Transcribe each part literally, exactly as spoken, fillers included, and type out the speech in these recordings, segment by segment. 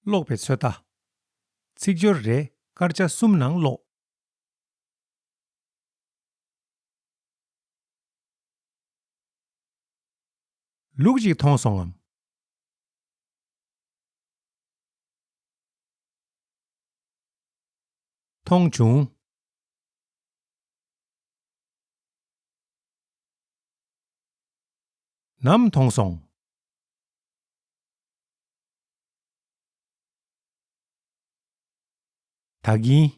ཀློག་པའི་ཚོད་ལྟ། ཚིག་སྦྱོར་རེ་སྐར་ཆ་གསུམ་ནང་ཀློག་ལུག་ཅིག་མཐོང་སོང་ངམ། མཐོང་བྱུང་། ནམ་མཐོང་སོང་། ད་གིན།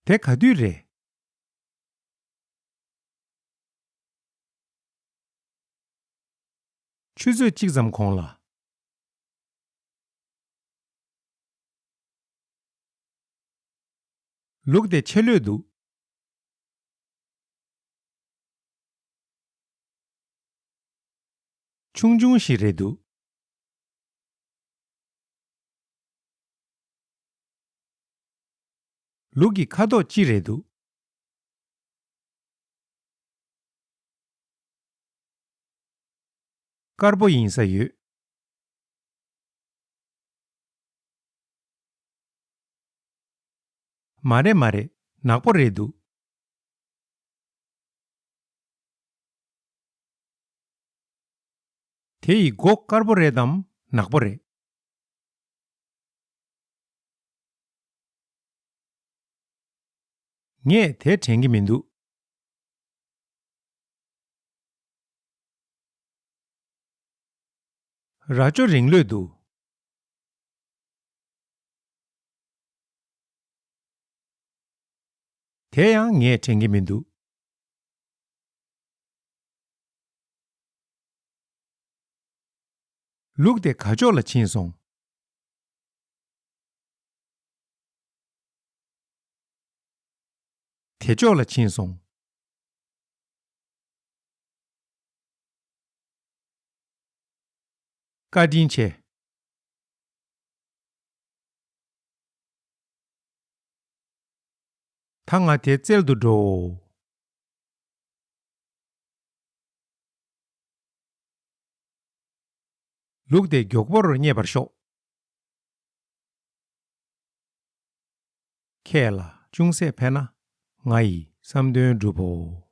དེ་ག་དུས་རེད། ཆུ་ཚོད་གཅིག་ཙམ་གོང་ལ། ལུག་དེ་ཆེ་ལོས་འདུག་ཆུང་ཆུང་ཞིག་རེད་འདུག་ལུག་གི་ཁ་དོག་ཅི་རེད་འདུག་དཀར་པོ་ཡིན་ས་ཡོད། མ་རེད་མ་རེད། ནག་པོ་རེད་འདུག་དེ་ཡི་མགོ་དཀར་པོ་རེད་དམ་ནག་པོ་རེད། ངས་དེ་དྲན་གྱི་མི་འདུག་རྭ་ཅོ་རིང་ལོས་འདུག་དེ་ཡང་ངས་དྲན་གྱི་མི་འདུག་ལུག་དེ་ག་ཕྱོགས་ལ་ཕྱིན་སོང་། དེ་ཕྱོགས་ལ་ཕྱིན་སོང་། བཀའ་དྲིན་ཆེ། ད་ང་དེ་བཙལ་དུ་འགྲོ། ལུག་དེ་མགྱོགས་པོར་རྙེད་པར་ཤོག་ཁྱེད་ལ་ཅུང་ཟད་ཕན་ན་ང་ཡི་བསམ་དོན་འགྲུབ་བོ།